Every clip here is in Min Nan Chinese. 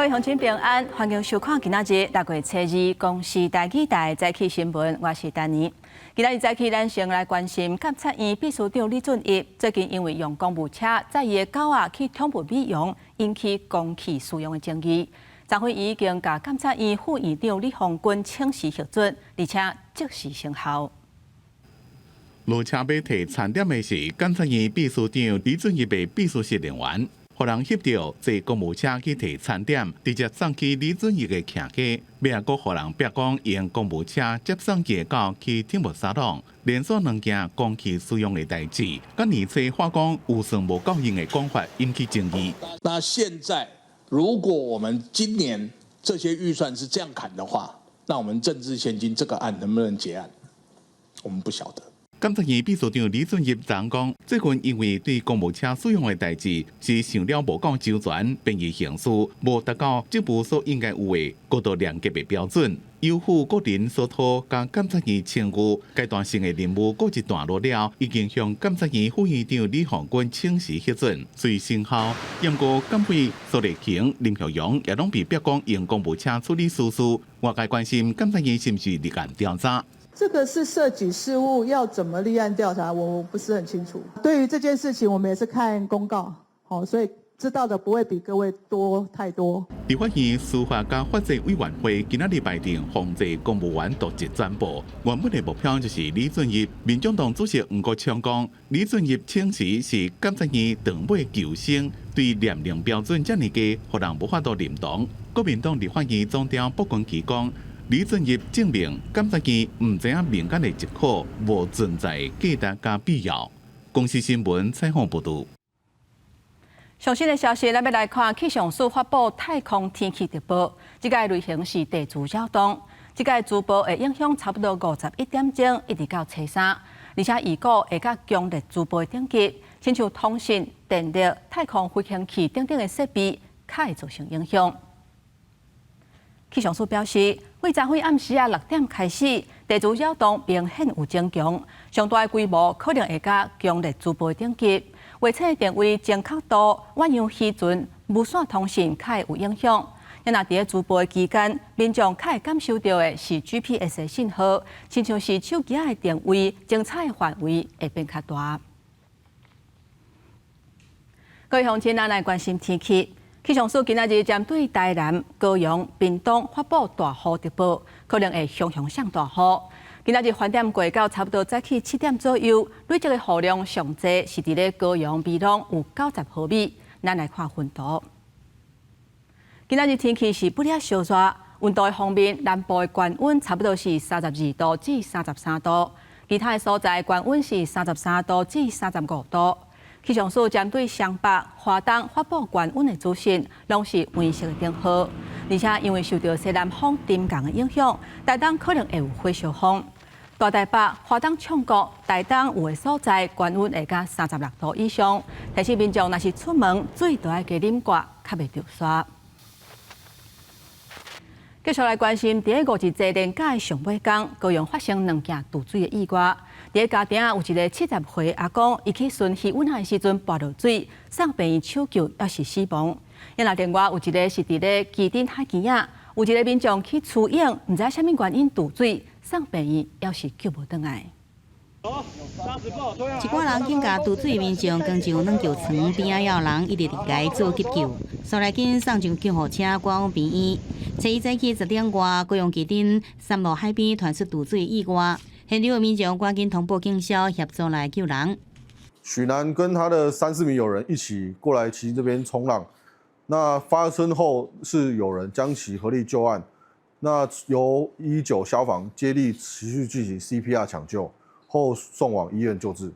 位鄉親平安，歡迎收看今仔日6月初二公視台語台早起新聞，我是丹妮。今仔日早起，咱先來關心監察院秘書長李俊逸最近因為用公務車載伊的狗仔去寵物美容，引起公器私用的爭議。昨昏已經共監察院副院長李鴻鈞請辭核准，而且即時生效。落車欲提餐點的是監察院秘書長李俊逸的秘書室人員，予人翕著坐公務車去提餐點，直接送去李俊逸的徛家，尾仔閣予人逼講用公務車接送伊的狗去寵物沙龍，連續兩件公器私用的代誌，佮年初話講有算無夠用的講法引起爭議。那現在如果我們今年這些預算是這樣砍的話，那我們政治獻金這個案能不能結案？我們不曉得。監察院秘書長李俊逸昨講，最近因為對公務車使用的代誌是想了無夠周全，便宜行事，無達到職務所應該有的高度廉潔的標準。有負個人所託佮監察院稱譽，階段性的任務告一段落了，已經向監察院副院長李鴻鈞請辭核准，遂生效。毋過監委蘇麗瓊、林學陽也攏被逼講用公務車處理私事，外界關心監察院是毋是立案調查？這個是涉及事務，要怎麼立案調查，我不是很清楚。對於這件事情，我們也是看公告，好，所以知道的不會比各位多太多。立法院司法佮法制委員會今仔日排定防制公務員瀆職專報，原本的目標就是李俊逸。民眾黨主席黃國昌講，李俊逸請辭是監察院長尾求生，對年齡標準遮爾低，予人無法度認同。國民黨立法院總召傅崑萁講，李俊逸證明監察院毋知影民間的疾苦，無存在價值佮必要。公視新聞採訪報導。上新的消息，咱欲來看氣象署發布太空天氣特報，這個類型是地磁擾動，這個磁暴會影響差不多51點鐘，一直到初三，而且預估會較強烈磁暴的等級，親像通信、電力、太空飛行器等等的設備，較會造成影響。氣象署表示，對昨昏暗時仔6點開始，地磁擾動明顯有增強，上大的規模可能會較強烈磁暴的等級。衛星定位精確度、遠洋漁船、無線通訊較會有影響。若佇咧磁暴的期間，民眾較會感受著的是 GPS 的信號，親像是手機的定位，偵查的範圍會變較大。各位鄉親，咱來關心天氣。氣象署今仔日針對台南、高雄、屏東發布大雨特報，可能會雄雄上大雨。今仔日飯點過到差不多早起7點左右，累積的雨量上濟是佇咧高雄、美濃有90毫米。咱來看雲圖。今仔日天氣是不了燒熱，溫度的方面，南部的高溫差不多是32度至33度，其他的所在高溫是33度至35度。氣象署針對雙北、花東發布高溫的資訊，攏是黃色的燈號，而且因為受著西南風沉降的影響，台東可能會有火燒風。大台北、花東衝谷、台東有的所在高溫會到36度以上，提醒民眾若是出門，水著愛加啉寡，較袂著沙。繼續來關心，佇咧五日節連假的上尾工，高雄發生兩件墜水的意外。佇咧家庭有一个70歲阿公，伊去巡魚塭的時陣跋落水，送病院搶救，猶是死亡。若另外有一个是佇咧旗津海墘仔，有一个民眾去出泳，毋知啥物原因墜水，送病院，猶是救無轉來。一寡人緊共墜水民眾扛上軟橋床邊仔，有人一直佇共伊做急救，煞來緊送上救護車趕往病院。初一早起10點外，高雄旗津三路海邊傳出墜水意外，現場的民眾趕緊通報警消協助來救人。許男跟他的三四名友人一起過來旗津這邊衝浪，那發生後是有人將其合力救岸，那由119消防接力持續進行 CPR 搶救，後送往醫院救治。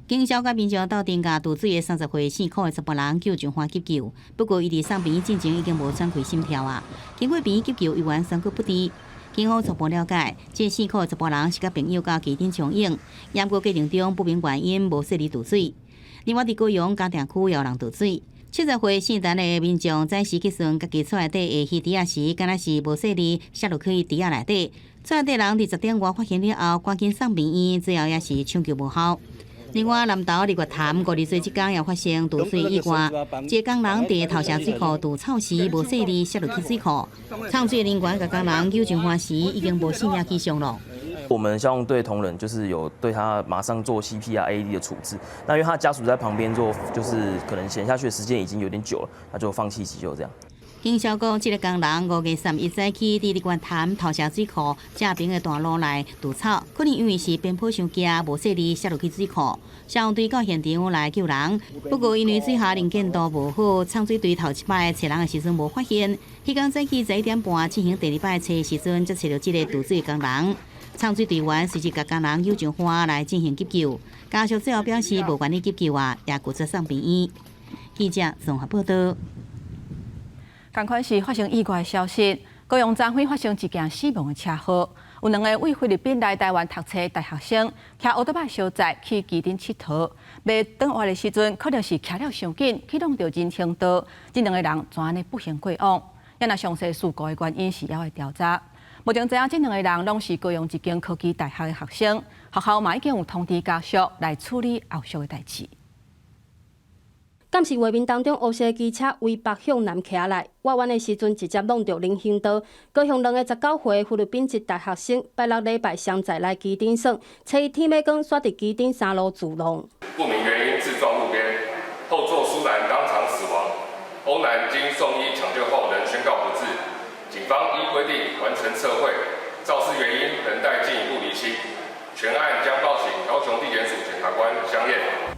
警消佮民眾鬥陣共墜水的30歲姓柯的查埔人救上岸急救，不過伊佇送病院進前已經無喘氣心跳啊。經過病院急救，醫院宣告不治。警方初步了解，這姓柯的查埔人是佮朋友到旗津衝泳，毋過過程中不明原因無細膩墜水。另外，佇高雄嘉定區也有人墜水，70歲姓陳的民眾早時去巡家己厝內底的魚池仔時，敢若是無細膩，摔落去池仔內底。厝內底人佇10點外發現了後，趕緊送病院，最後也是搶救無效。另外，南投日月潭五日水這工也發生墮水意外，一個工人佇頭城水庫除草時無細膩，摔落去水庫，送水人員共工人救上岸時已經無性命跡象咯。我們消防隊同仁就是有對他馬上做 CPR、AED 的處置。那因為他家屬在旁邊做，就是可能潛下去的時間已經有點久了，他就放棄急救這樣。警消講，這個工人5月31早起，佇日月潭頭城水庫正爿的大路內除草，可能因為是邊坡傷崎，無細膩摔落去水庫。消防隊到現場來救人，不過因為水下能見度無好，送水隊頭一擺揣人的時陣無發現。彼工早起11點半進行第二擺揣的時陣，才揣著這個墮水的工人。送水隊員隨即共工人救上岸來進行急救，家屬最後表示無願意急救啊，也拒絕送病院。記者綜合報道。仝款是發生意外的消息，高雄昨昏發生一件死亡的車禍，有兩个對菲律賓來台灣讀冊的大學生，騎歐多擺小載去旗津𨑨迌，欲轉彎的時陣，可能是騎了傷緊，去挵著人行道，這兩个人就按呢不幸過往。啊若詳細事故的原因是猶會調查。目前知影這兩个人攏是高雄一間科技大學的學生，學校嘛已經有通知家屬來處理後續的代誌。監視畫面當中，烏色機車為北向南騎來，倚彎的時陣直接挵著人行道。高雄兩個19歲菲律賓籍大學生，拜六禮拜雙載來旗津耍，初一天欲光，煞佇旗津三路自挵。不明原因自撞路邊，後座蘇男當場死亡，歐男經送醫搶救後仍宣告不治。警方依規定完成測繪，肇事原因仍待進一步釐清。全案將報請高雄地檢署檢察官相驗。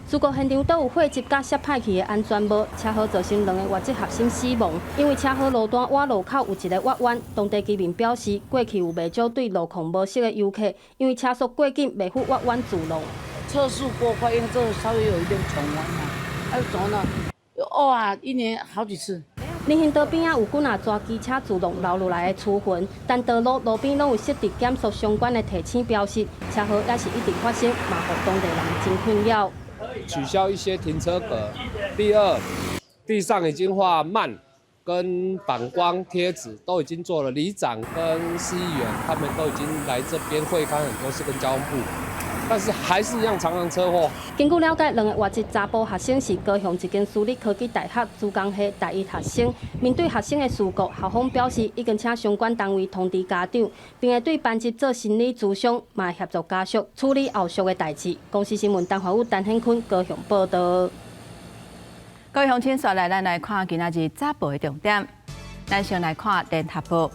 事故現場都有血跡佮摔歹去的安全帽，車禍造成兩个外籍學生死亡。因為車禍路段倚路口有一个倚彎，當地居民表示，過去有袂少對路況無熟的遊客，因為車速過緊，袂赴倚彎自挵。車速過快，因為這稍微有一點轉彎嘛，啊，轉了，哇，一年好幾次。人行道邊仔有幾若逝機車自挵留落來的粗痕，但道路路邊攏有設置減速相關的提醒標識，車禍也是一直發生，嘛予當地人真困擾。取消一些停車格。第二，地上已經畫慢跟反光貼紙都已經做了，里長跟市議員他們都已經來這邊會勘很多次跟交通部，但是還是一樣常常車禍。根據了解，兩个外籍查埔學生是高雄一間私立科技大學資工系大一學生。面對學生的事故，校方表示已經請相關單位通知家長，並會對班級做心理諮商，嘛協助家屬處理後續的代誌。公視新聞陳華武、陳顯坤高雄報道。各位鄉親，紲來咱來看今仔日早報的重點。咱先來看聯合報。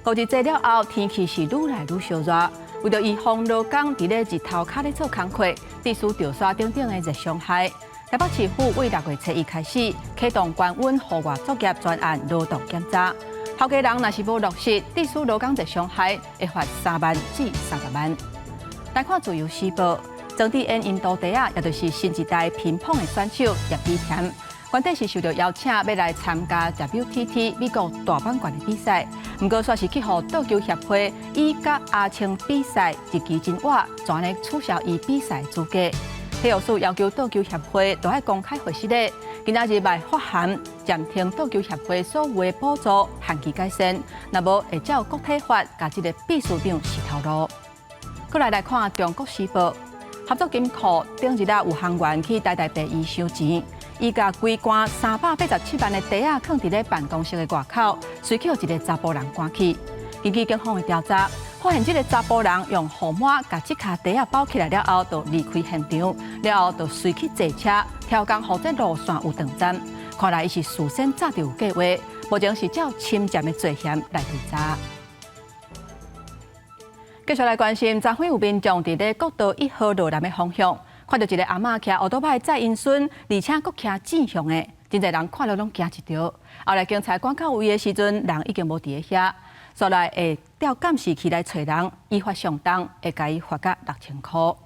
五日節了後，天氣是愈來愈燒熱。為著預防勞工佇咧日頭跤咧做工課，致使著沙等等的熱傷害，台北市府對6月初1開始啟動高溫戶外作業專案勞動檢查。頭家人若是無落實，致使勞工熱傷害，會罰3萬至30萬。來看自由時報，曾智恩𪜶徒弟仔，也就是新一代乒乓的選手葉雨田，原底是受著邀請欲來參加 WTT 美國大滿貫的比賽，毋過煞是去予桌球協會以佮阿青比賽日期真倚，就按呢取消伊比賽資格。體育署要求桌球協會都愛公開回實咧，今仔日來發函暫停桌球協會所有的補助，限期改善，若無會照國體法共這个秘書長洗頭路。閣來看《中國時報》，合作金庫頂日仔有行員去台大病院收錢，伊共規罐387萬的袋仔囥佇咧辦公室的外口，隨去予一个查埔人趕去。根據警方的調查，發現這个查埔人用雨傘共這跤袋仔包起來了後，就離開現場，了後就隨去坐車，刁工予這路線有斷層。看來伊是事先早就有計劃，目前是照侵佔的罪嫌來調查。繼續來關心，昨昏有民眾佇咧國道1號羅南的方向，看著一个阿嬤騎歐多擺載𪜶孫，而且閣騎正向的，真濟人看了攏驚一跳。後來警察趕到位的時陣，人已經無佇咧遐，所來會調監視器來揣人，依法相當會共伊罰甲6000箍。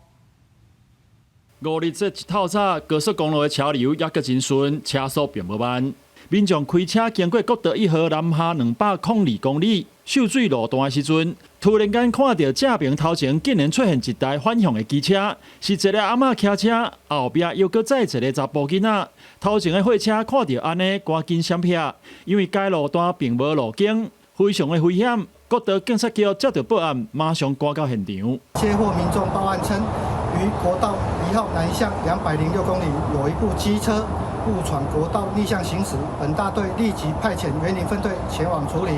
五日節一透早，高速公路的車流猶閣真順，車速並無慢。民眾開車經過國道1號南下202公里秀水路段的時陣，突然間看著正爿頭前竟然出現一台反向的機車，是一个阿嬤騎車，後壁又閣載一个查埔囡仔。頭前的貨車看著按呢，趕緊閃避，因為該路段並無路燈，非常的危險。國道警察局接到報案，馬上趕到現場。接獲民眾報案稱，於國道1號南向206公里有一部機車誤闖國道逆向行駛，本大隊立即派遣員林分隊前往處理。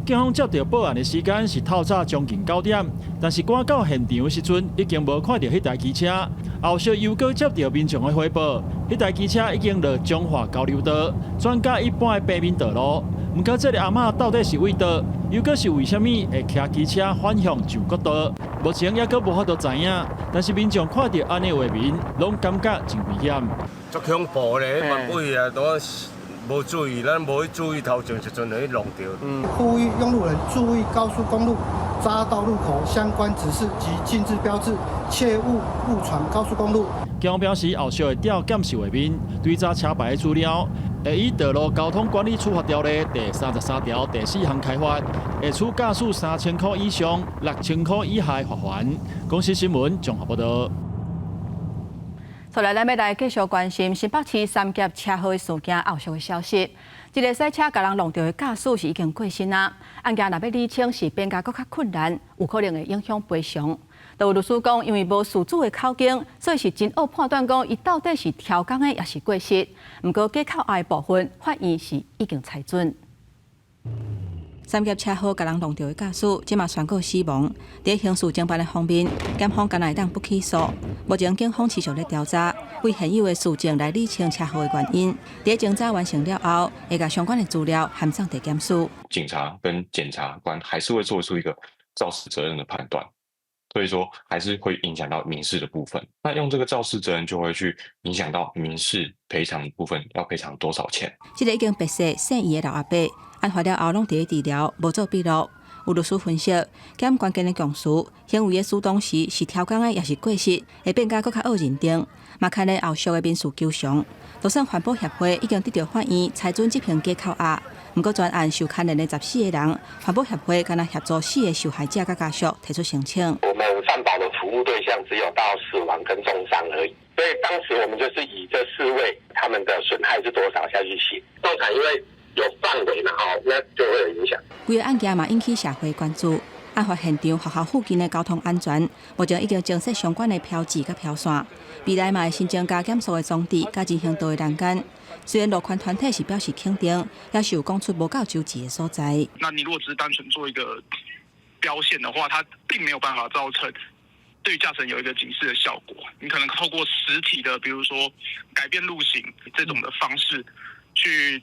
警方接到報案的時間是透早將近9點，但是趕到現場的時陣，已經無看著彼台機車。後續又閣接著民眾的回報，彼台機車已經落彰化交流道，轉到一般的平面道路。毋過，這个阿嬤到底是佗佗，又閣是為啥物會騎機車反向上國道？目前猶閣無法度知影。但是民眾看著按呢畫面，攏感覺真危險。足恐怖咧，萬尾啊，都無注意，咱無去注意頭前時陣去弄著。呼籲用路人注意高速公路匝道路口相關指示及禁制標誌，切勿誤闖高速公路。警方表示，後續會調監視畫面，追查車牌的資料，會依道路交通管理處罰條例第33條第4項開罰，會處駕駛3000箍以上6000箍以下的罰鍰。公視新聞綜合報導。後來，咱欲來繼續關心新北市三峽車禍的事件後續的消息。一个賽車共人挵著的駕駛是已經過身啊，案件若欲釐清是變甲閣較困難，有可能會影響賠償。就有律師講，因為無事主的口供，所以是真惡判斷講，伊到底是刁工的，抑是過失。毋過假口押的部分，法院是已經裁准。三峽車禍共人挵著的駕駛，這馬宣告死亡。佇刑事偵辦的方面，檢方敢若會當不起訴。目前警方持續咧調查，為現有的事證來理清車禍的原因。佇偵查完成了後，會共相關的資料函送地檢署。警察跟檢察官還是會做出一個肇事責任的判斷，所以說還是會影響到民事的部分。那用這個肇事責任就會去影響到民事賠償部分，要賠償多少錢？這个已經白世姓余的老阿伯，案發了後攏佇咧治療，無做筆錄。有律師分析，檢關鍵的供詞，行為的主當時是刁工的，抑是過失，會變甲閣較惡認定，嘛牽連後續的民事求償。就算環保協會已經得著法院裁准執行假扣押，毋過全案受牽連的14個人，環保協會敢若協助四个受害者佮家屬提出申請。我們犯保的服務對象只有到死亡跟重傷而已，所以當時我們就是以這四位他們的損害是多少下去寫。動產因為有範圍嘛，吼，那就會有影響。規个案件嘛引起社會關注，案發現場學校附近的交通安全，目前已經增設相關的標誌佮標線，未來嘛會新增加減速的裝置，佮人行道的欄杆。雖然路權團體是表示肯定，也是有講出無夠周齊的所在。那你如果只是單純做一個標線的話，它並沒有辦法造成對駕駛人有一個警示的效果。你可能透過實體的，比如說改變路型這種的方式，去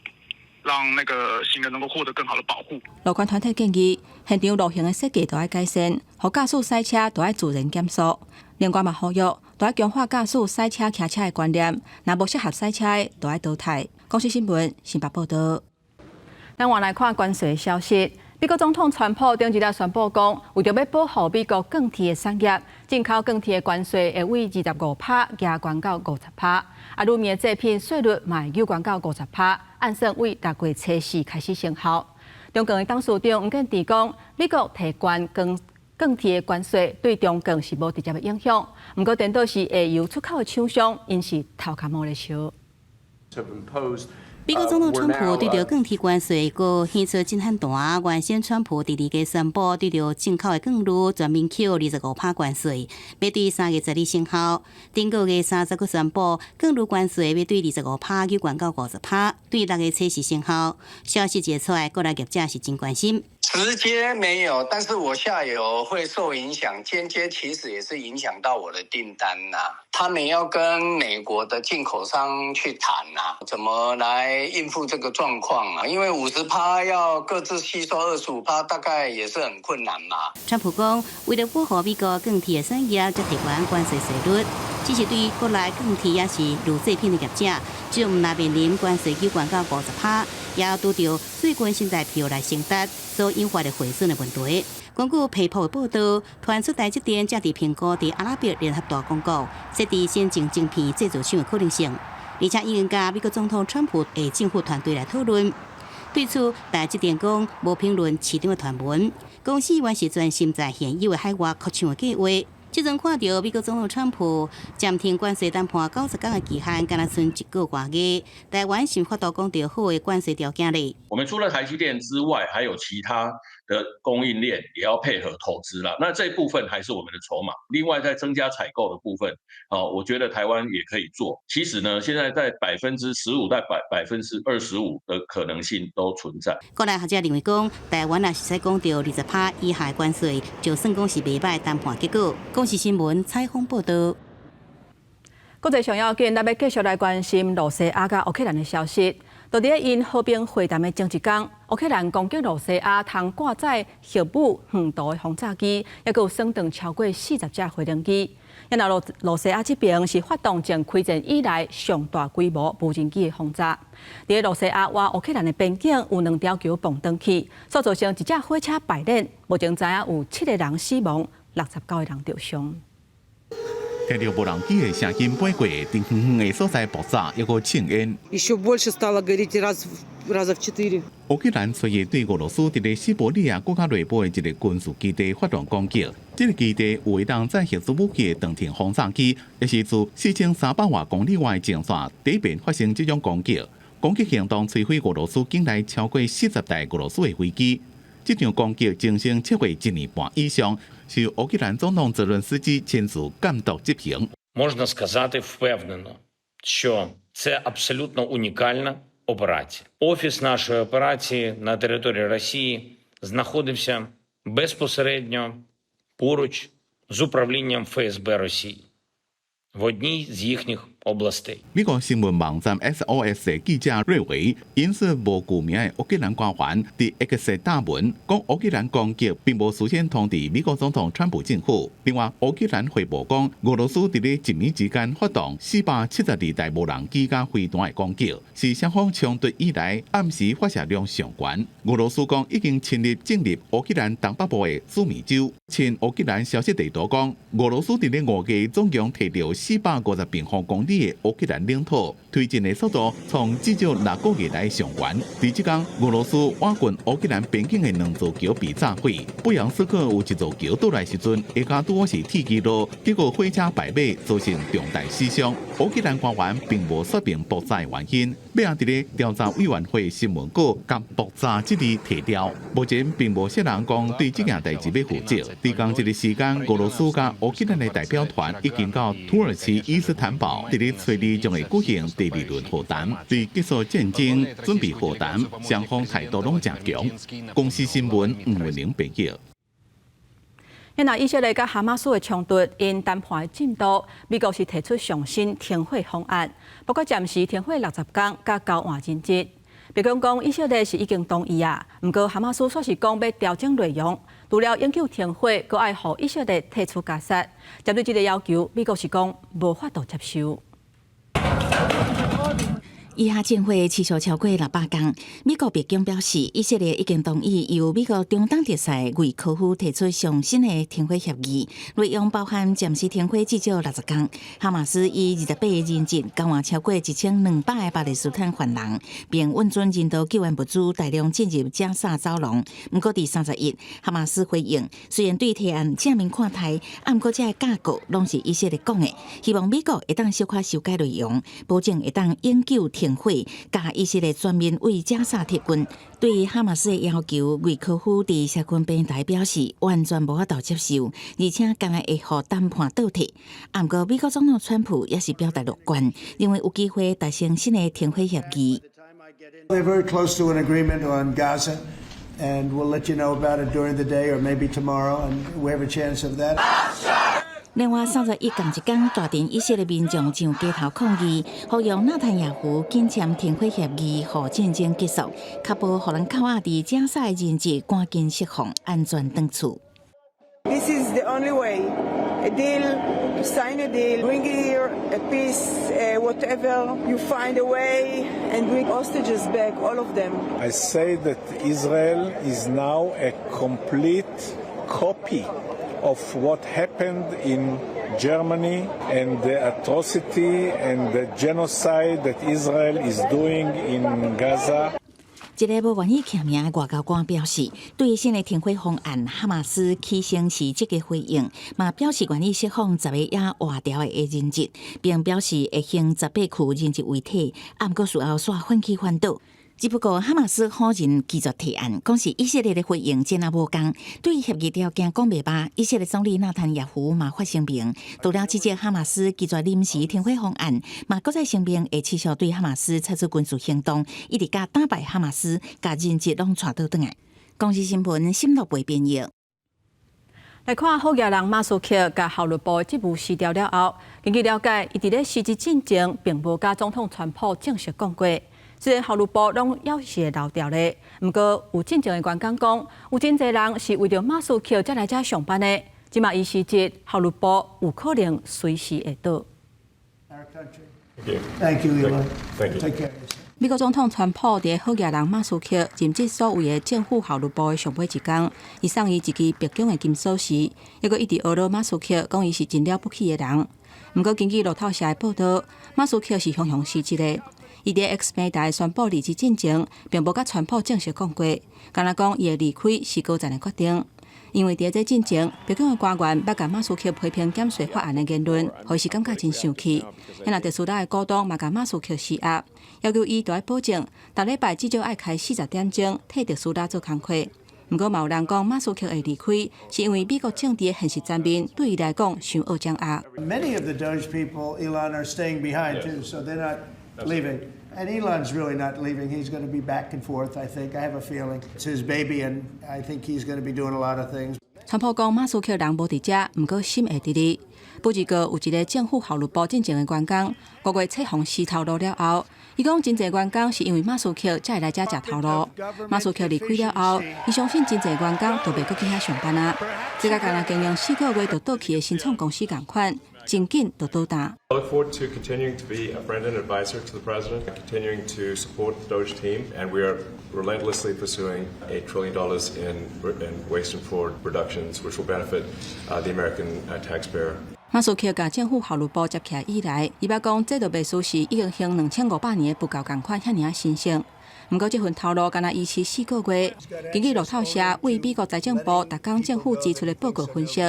讓那個行人能夠獲得更好的保護。路權團體建議，現場路型的設計都愛改善，予駕駛賽車都愛自然減速。另外嘛，呼籲都愛強化駕駛賽車騎車的觀念，若無適合賽車的，都愛淘汰。公視新聞新北報導。咱換來看關稅的消息。美國總統川普頂一日宣布講，為著欲保護美國鋼鐵的產業，進口鋼鐵的關稅會為25趴加懸到50趴，啊，鋁的製品稅率嘛會懸到50趴，按算為6月初4開始生效。中鋼的董事長吳建志講，美國提懸鋼鐵的關稅對中鋼是無直接的影響，毋過顛倒是下游出口的廠商，𪜶是頭殼毛咧燒。美國總統川普對著鋼鐵關稅，閣顯出震撼彈。原先川普佇二月宣布對著進口的鋼鋁全面扣25趴關稅，欲對3月12生效。頂個月30閣宣布鋼鋁關稅欲對25趴去懸到50趴，對6月初4生效。消息一出來，國內業者是真關心。直接沒有，但是我下游會受影響，間接其實也是影響到我的訂單呐。他們要跟美國的進口商去談啊，怎麼來應付這個狀況啊？因為50趴要各自吸收25趴，大概也是很困難嘛。川普講，為了保護美國鋼鐵的產業，才提懸關稅稅率，只是對國內鋼鐵抑是鋁製品的業者，就毋但面臨關稅去懸到50趴，也要拄著稅關新台票來承擔所引發的匯損的問題。根據彭博的報導，傳出台積電正佇評估佇阿拉伯聯合大公國設置先進晶片製造廠的可能性，而且已經佮美國總統川普的政府團隊來討論。對此，台積電講無評論市場的傳聞，公司原是專心在現有的海外擴廠的計劃。這陣看著美國總統川普暫停關稅談判90天的期限，敢若賰一個外月，台灣是法度講著好的關稅條件咧。我們除了台積電之外，還有其他的供應鏈也要配合投資啦。那這部分還是我們的籌碼。另外，在增加採購的部分，哦，我覺得台灣也可以做。其實呢，現在在15%到25%的可能性都存在。國內學者認為講，台灣若是使講著20趴以下的關稅，就算講是袂䆀談判結果。公視新聞採訪報道。國際上要緊，咱欲繼續來關心露西亞佮烏克蘭的消息。佇咧𪜶和平會談的前一工，烏克蘭攻擊露西亞通掛載核武遠途的轟炸機，抑閣有損斷超過40架飛行機。然後露西亞這邊是發動自開戰以來上大規模無人機的轟炸。佇露西亞倚烏克蘭的邊境有兩條橋崩斷去，所造成一架火車敗輪，目前知影有七個人死亡，69個人著傷。聽著無人機的聲音飛過，佇遠遠的所在爆炸，抑閣青煙。 Еще больше стало гореть раза в четыре. 烏克蘭隨意對俄羅斯佇咧西伯利亞國家內部的一個軍事基地發動攻擊。這個基地有會當載核子武器的長程轟炸機，也是自4300外公里外的前線第一遍發生這種攻擊。攻擊行動摧毀俄羅斯境內超過40台俄羅斯的飛機。這場攻擊整整策劃一年半以上，是烏克蘭總統澤倫斯基親自監督執行。 Можна сказати впевнено, що це абсолютно унікальна операція. Офіс нашої операції на території Росії знаходився безпосередньо поруч з управлінням ФСБ Росії в одній з їхніх областей. 美國新聞網站 SOS 的記者瑞維引述無具名的烏克蘭官員佇 X 貼文，講烏克蘭攻擊並無事先通知美國總統川普政府。另外，烏克蘭回報講，俄羅斯佇咧一暝之間發動472台無人機佮飛彈的攻擊，是雙方衝突以來暗時發射量上懸。俄羅斯講已經侵入進入烏克蘭東北部的蘇米州。親烏克蘭消息地圖講，俄羅斯佇咧5月總共提著450平方公里的烏克蘭領土，推進的速度創至少6個月來上懸。佇這工，俄羅斯倚近烏克蘭邊境的兩座橋被炸毀，布良斯克有一座橋倒來時陣，下跤拄好是鐵枝路，結果火車敗馬，造成重大死傷。烏克蘭官員並無說明爆炸的原因，尾仔佇咧調查委員會新聞稿共爆炸這字提掉。目前並無啥人講對這件代誌欲負責。佇仝一个時間，俄羅斯佮烏克蘭的代表團已經到土耳其伊斯坦堡，佇咧初二將會舉行第二輪和談，對結束戰爭準備和談，雙方態度攏誠強。公視新聞吳文玲編譯。那以色列佮哈馬斯的衝突，𪜶談判的進度，美國是提出上新停火方案，包括暫時停火60工，佮交換人質。白宮講以色列是已經同意啊，毋過哈馬斯煞是講欲調整內容，除了永久停火，閣愛予以色列退出加薩。針對這个要求，美國是講無法度接受。以哈戰火持續超過600工，美國白宮表示，以色列已經同意由美國中東特使魏科夫提出上新的停火協議，內容包含暫時停火至少60工。哈馬斯以28個人質交換超過1200個巴勒斯坦犯人，並允准人道救援物資大量進入加薩走廊。毋過，佇31，哈馬斯回應，雖然對提案正面看待，毋過這个架構攏是以色列講的，希望美國會當小可修改內容，保證會當永久停火，佮以色列全面對加薩撤軍。對哈馬斯的要求，魏科夫佇社群平台表示完全無法度接受，而且敢若會予談判倒退。毋過，美國總統川普也是表達樂觀，認為有機會達成新的停火協議。 We're very close to an agreement on Gaza, and we'll let you know about it during the day or maybe tomorrow, and we have a chance of that. 另外，31仝一工，大陣以色列民眾上街頭抗議，呼籲納坦雅胡緊簽停火協議，予戰爭結束，確保予人扣押佇加薩的人質趕緊釋放，安全轉厝。 This is the only way. A deal, sign a deal, bring here a peace, whatever. You find a way and bring hostages back, all of them. I say that Israel is now a complete copy of what happened in Germany and the atrocity and the genocide that Israel is doing in Gaza. 一个無願意簽名的外交官表示，對新的停火方案，哈馬斯起先是積極回應，嘛表示願意釋放十個猶活著的人質，並表示會行18具人質遺體，毋過事後煞奮起反倒。只不過哈馬斯否認拒絕提案，講是以色列的回應真仔無仝，對協議條件講袂罷。以色列總理納坦雅胡嘛發聲明，除了指責哈馬斯拒絕臨時停火方案，嘛閣再聲明會持續對哈馬斯採取軍事行動，一直共打敗哈馬斯，共人質攏帶倒轉來。公視新聞沈樂培編譯。來看好額人馬斯克共效率部的職務辭掉了後，根據了解，伊佇咧辭職進前，並無佮總統川普正式講過。雖然效率部攏猶是會留著咧，毋過有進前的員工講，有真濟人是為著馬斯克才來遮上班的。這馬伊辭職，效率部有可能隨時會倒。 Thank you, Elon. Thank you. Take care. 美國總統川普佇好額人馬斯克任職所謂的政府效率部的上尾一工，伊送伊一支白宮的金鎖匙，猶閣一直呵咾馬斯克，講伊是真了不起的人。毋過根據路透社的報道，馬斯克是雄雄辭職的。伊佇 X 平台宣布離職進前，並無佮川普正式講過，干焦講伊的離開是高層的決定。因為佇這進前，白宮的官員捌共馬斯克批評減稅法案的言論，予伊是感覺真生氣。遐若特斯拉的股東嘛共馬斯克施壓，要求伊著愛保證，逐禮拜至少愛開40點鐘替特斯拉做工課。毋過嘛有人講，馬斯克會離開，是因為美國政治的現實層面對伊來講傷惡掌壓。 Many of the DOGE people, Elon, are staying behind too, so they're not leaving. And Elon's really not leaving. He's going to be back and forth, I think. I have a feeling. It's his baby, and I think he's going to be doing a lot of things. 川普講馬斯克人無佇遮，毋過心會佇咧。不過有一个政府效率部進前的員工，5月初予辭頭路了後，伊講真濟員工是因為馬斯克才會來遮食頭路。馬斯克離開了後，伊相信真濟員工都袂閣去遐上班啊。這個敢若經營4個月就倒去的新創公司仝款，真緊就倒彈。 I look forward to continuing to be a friend and advisor to the president, continuing to support the DOGE team, and we are relentlessly pursuing $8 trillion in waste and fraud reductions, which will benefit the American taxpayer. 馬斯克共政府效率部接起來以來，伊捌講這就袂輸是已經行2500年的佛教仝款遐爾仔神聖。毋過這份頭路敢若維持4個月。根據路透社為美國財政部逐工政府支出的報告分析，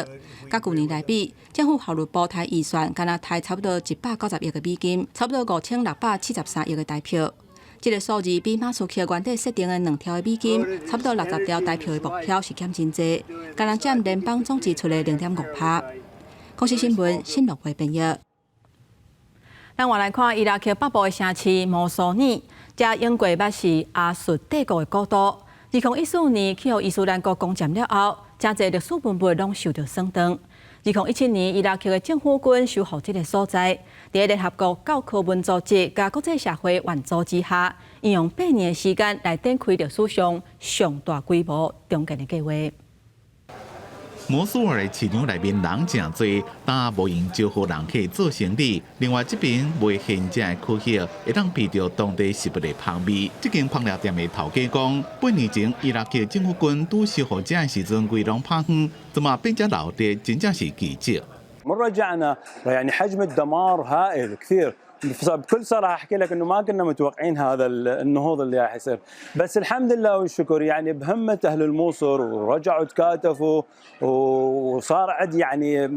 佮舊年來比，政府效率部刣預算敢若刣差不多190億个美金，差不多5673億个台票。這个數字比馬斯克原底設定的2兆的美金，差不多60兆台票的目標是減真濟，敢若佔聯邦總支出的0.5趴。公視新聞新樂會編譯。咱換來看伊拉克北部的城市摩蘇爾，這英國捌是亞述帝國的古都。2014年去予伊斯蘭國攻佔了後，誠濟歷史文物攏受著損斷。2017年，伊拉克的政府軍收復這个所在，佇聯合國教科文組織佮國際社會援助之下，用8年的時間來展開歷史上上大規模重建的計劃。摩蘇爾的市場內面人誠濟，但無閒招呼人客做生意。另外，這邊賣現成的區域，會當聞著當地食物的芳味。這間芳療店的頭家講，8年前伊拉克政府軍拄收復這的時陣，規攏拍荒，這馬變遮鬧熱，真正是奇蹟。 من رجعنا يعني حجم الدمار هائل كثير. بكل صراحه احكي لك انه ما كنا متوقعين هذا النهوض اللي راح يصير، بس الحمد لله والشكر، يعني بهمه اهل الموصل ورجعوا تكاتفوا وصار عد يعني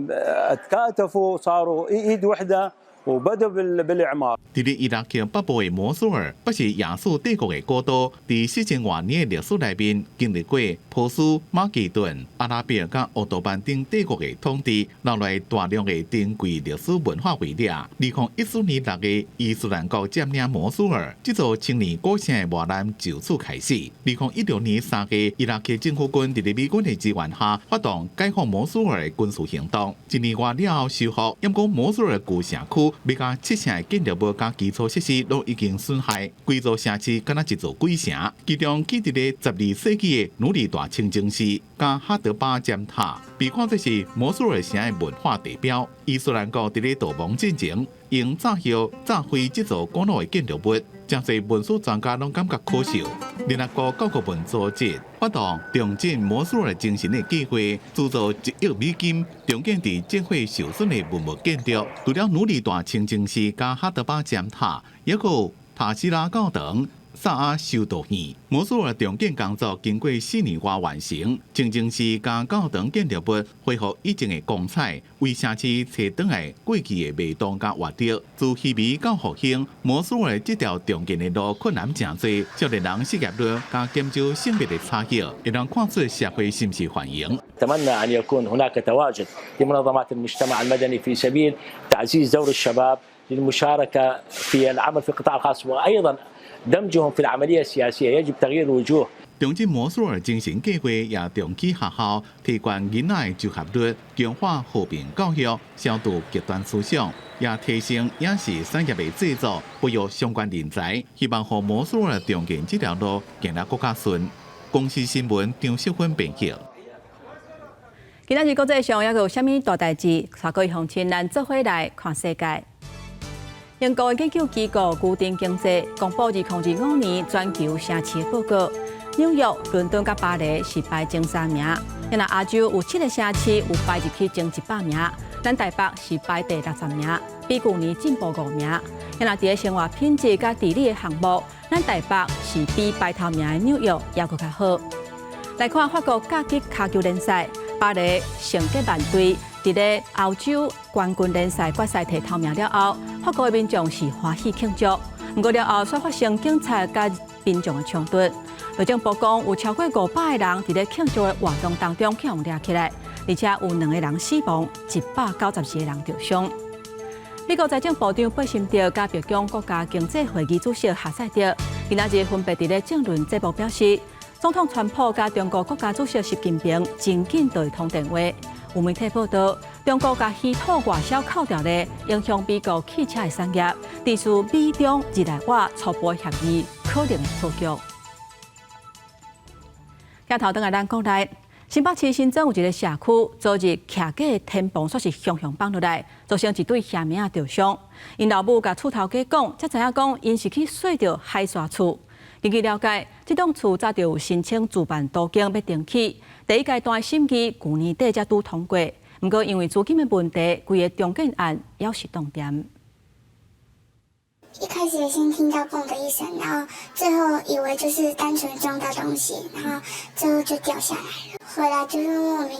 تكاتفوا، صاروا ايد وحده وبدوا بالاعمار. 佇咧伊拉克北部的摩蘇爾，捌是亞述帝國的古都，佇4000外年的歷史內面，經歷過波斯、馬其頓、阿拉伯佮奧多曼等帝國的統治，留落大量的珍貴歷史文化遺跡。2014年6月，伊斯蘭國佔領摩蘇爾，這座千年古城的磨難就此開始。2016年3月，伊拉克政府軍佇咧美軍的支援下，發動解放摩蘇爾的軍事行動。一年外了後收復，毋過摩蘇爾舊城區欲加七成的建築物佮基礎設施攏已經損害，規座城市敢若一座鬼城。其中，建佇咧12世紀的努里大清真寺佮哈德巴尖塔，被看作是摩蘇爾城的文化地標。伊斯蘭國佇咧逃亡進前，用炸藥炸毀這座古老的建築物，誠濟文史專家攏感覺可惜。聯合國教科文組織發動重振摩蘇爾精神的計劃，資助1億美金，重建佇戰火受損的文物建築。除了努里大清真寺佮哈德巴尖塔，猶閣有塔希拉教堂、薩阿修道院。摩蘇爾重建工作經過4年外完成，清真寺佮教堂建築物恢復以前的光彩，為城市揣轉來過去的味道佮活力。自稀微到復興，摩蘇爾這條重建的路困難誠濟，少年人失業率佮減少性別的差異，會當看出社會是毋是繁榮。 أتمنى أن يكون هناك تواجد لمنظمات المجتمع المدني في سبيل تعزيز دور الشباب للمشاركة في العمل في القطاع الخاص وأيضا دمجهم في العملية السياسية يجب تغيير الوجوه。重振摩蘇爾精神計劃也重啟學校，提懸囡仔的就學率，強化和平教育，消除極端思想，也提升影視產業的製作，培育相關人才，希望予摩蘇爾重建這條路行得閣較順。公視新聞張秀芬編輯。今仔日國際上猶閣有啥物大代誌？帶各位鄉親咱做伙來看世界。英國研究機構牛頓經濟公布2025年全球城市報告，紐約、倫敦佮巴黎是排前三名。若亞洲有七个城市有排入去前100名，咱台北是排第60名，比舊年進步5名。若佇咧生活品質佮治理的項目，咱台北是比排頭名的紐約猶閣較好。來看法國甲級跤球聯賽，巴黎聖格曼隊佇咧歐洲冠軍聯賽決賽提頭名了後，法國的民眾是歡喜慶祝。毋過了後，煞發生警察佮民眾的衝突。內政部講，有超過500個人佇咧慶祝的活動當中予人掠起來，而且有兩個人死亡，192個人著傷。美國財政部長貝森特佮白宮國家經濟會議主席哈塞特，今仔日分別佇咧政論節目表示，總統川普佮中國國家主席習近平真緊就會通電話。有媒體報道，中國共稀土外銷扣掉咧，影響美國汽車的產業，致使美中日內瓦初步協議可能會破局。鏡頭轉來咱國內，新北市新莊有一个社區，昨日徛架的天棚煞是雄雄放落來，造成一對兄妹仔著傷。𪜶老母共厝頭家講，才知影講𪜶是去縐著海沙厝。根據了解，這棟厝早就有申請自辦都更欲重起，第一階段審議舊年底才拄通過。毋過因為資金的問題，規个重建案猶是凍定。一開始先聽到嘣的一聲，然後最後以為就是單純撞到東西，然後最後就掉下來了。回來就是莫名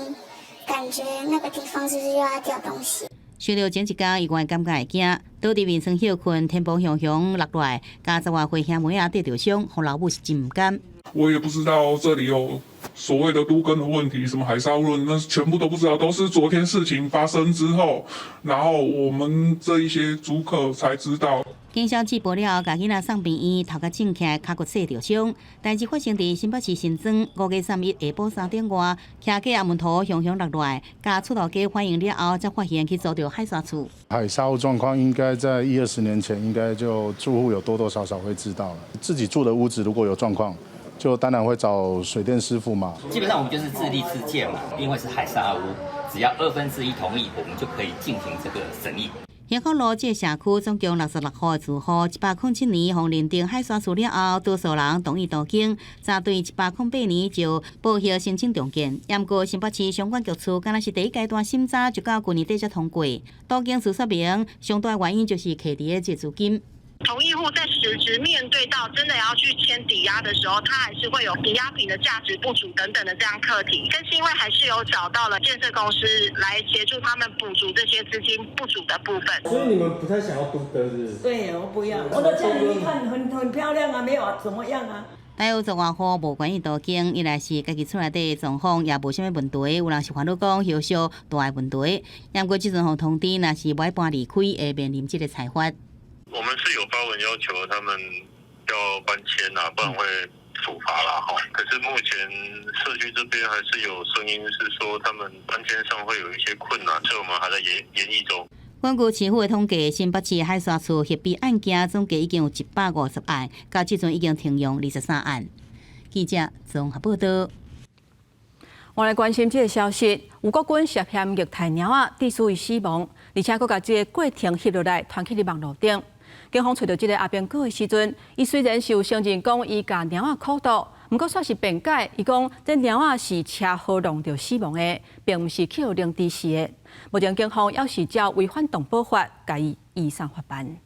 感覺那個地方是不是又要掉東西？想著前一工，伊原感覺會驚，倒佇眠床歇睏，天棚雄雄落來，共十外歲兄妹仔得著傷，予老母是真毋甘。我也不知道這裡有所謂的都更的問題，什麼海砂屋，那全部都不知道，都是昨天事情發生之後，然後我們這一些租客才知道。警消接報了後，共囡仔送病院，頭殼種起來，跤骨細著傷。代誌發生佇新北市新莊5月31下晡3點外，徛架阿門塗雄雄落來，共厝頭家反映了後，才發現去租著海沙厝。海沙屋狀況應該在一二十年前，應該就住戶有多多少少會知道了。自己住的屋子如果有狀況，就當然會找水電師傅嘛。基本上我們就是自立自建嘛，因為是海沙屋，只要1/2同意，我們就可以進行這個審議。興福路這個社區總共66戶住戶，107年予認定海沙厝了後，多數人同意都更，早對108年就報銷申請重建。毋過新北市相關局處，敢若是第一階段審查就到舊年底才通過。都更事說明，上大原因就是卡佇咧這資金。同意戶在實質面對到真的要去簽抵押的時候，他還是會有抵押品的價值不足等等的這樣課題。但是因為還是有找到了建設公司來協助他們補足這些資金不足的部分。所以你們不太想要都更是不是？對，我不要。我的家裡一看很漂亮啊，沒有怎麼樣啊。大約十外戶無願意都更，一來是家己厝內底狀況也無啥物問題，有人是煩惱講後續大的問題。毋過這陣予通知，若是無愛搬離開，會面臨這個裁罰。我們是有發文要求他們要搬遷啊，不然會處罰啦。哈，可是目前社區這邊還是有聲音是說他們搬遷上會有一些困難，所以我們還在研議中。根據市府的統計，新北市海沙厝協議案件總計已經有150案，到這陣已經停用23案。記者綜合報道。我來關心這个消息，有國軍涉嫌虐待貓仔，致使伊死亡，而且閣共這个過程翕落來，傳去佇網路頂。警方揣著這个阿兵哥的時陣，伊雖然是有承認講伊共貓仔苦鬥，毋過煞是辯解，伊講這貓仔是車禍弄著死亡的，並毋是去予凌遲死的。目前警方猶是照違反動保法，共伊移送法辦。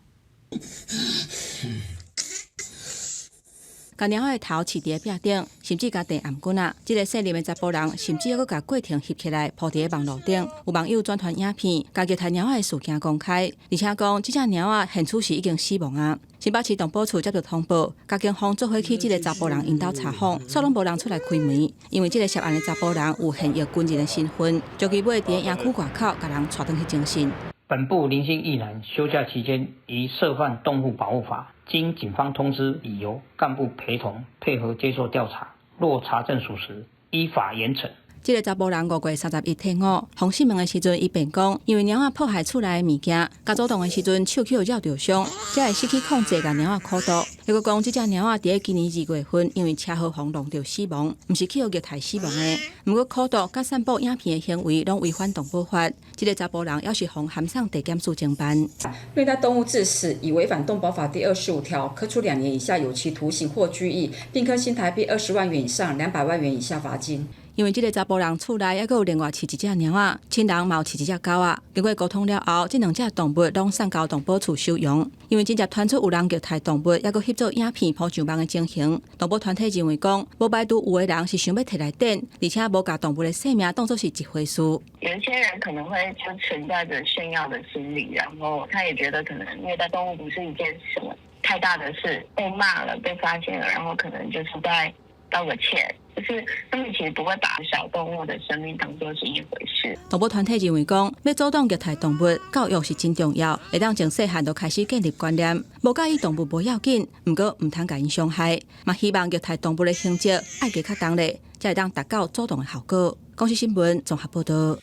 共貓仔的頭飼佇壁頂，甚至共掟頷頸仔。這个姓林的查埔人，甚至猶閣共過程翕起來，鋪佇網路頂。有網友轉傳影片，共虐待貓仔的事件公開，而且講這隻貓仔現此時已經死亡啊。新北市動保處接到通報，共警方做伙去這个查埔人𪜶兜查訪，煞攏無人出來開門，因為這个涉案的查埔人有現役軍人的身份，將其尾佇營區外口共人帶轉去偵訊。本部林姓役男休假期間疑涉犯動物保護法，經警方通知，已由幹部陪同配合接受調查，若查證屬實，依法嚴懲。這个查埔人5月31退伍，予訊問的時陣，伊辯講，因為貓仔破壞厝內的物件，共阻擋的時陣手去予咬著傷，才會失去控制，共貓仔苦毒。又閣講，這隻貓仔佇今年2月份因為車禍予弄著死亡，毋是去予虐待死亡的。毋過苦毒佮散布影片的行為，攏違反動保法。這个查埔人猶是予函送地檢署偵辦。虐待動物致死，已違反動保法第25條，可處2年以下有期徒刑或拘役，並科新台幣20萬元以上200萬元以下罰金。因為這个查埔人厝內猶閣有另外飼一隻貓仔，親人嘛有飼一隻狗仔。經過溝通了後，這兩隻動物攏送交動保處收容。因為真正傳出有人虐待動物，猶閣翕做影片鋪上網的情形，動保團體認為講，無排除有的人是想欲提來展，而且無共動物的性命當作是一回事。有些人可能會就存在著炫耀的心理，然後他也覺得可能虐待動物不是一件什麼太大的事，被罵了、被發現了，然後可能就是在道個歉。就是他們其實不會把小動物的生命當作是一回事。動保團體認為講，欲阻擋虐待動物，教育是真重要，會當從細漢就開始建立觀念，無佮意動物無要緊，毋過毋通共𪜶傷害。嘛希望虐待動物的刑責愛加較重咧，才會當達到阻擋的效果。公視新聞綜合報導。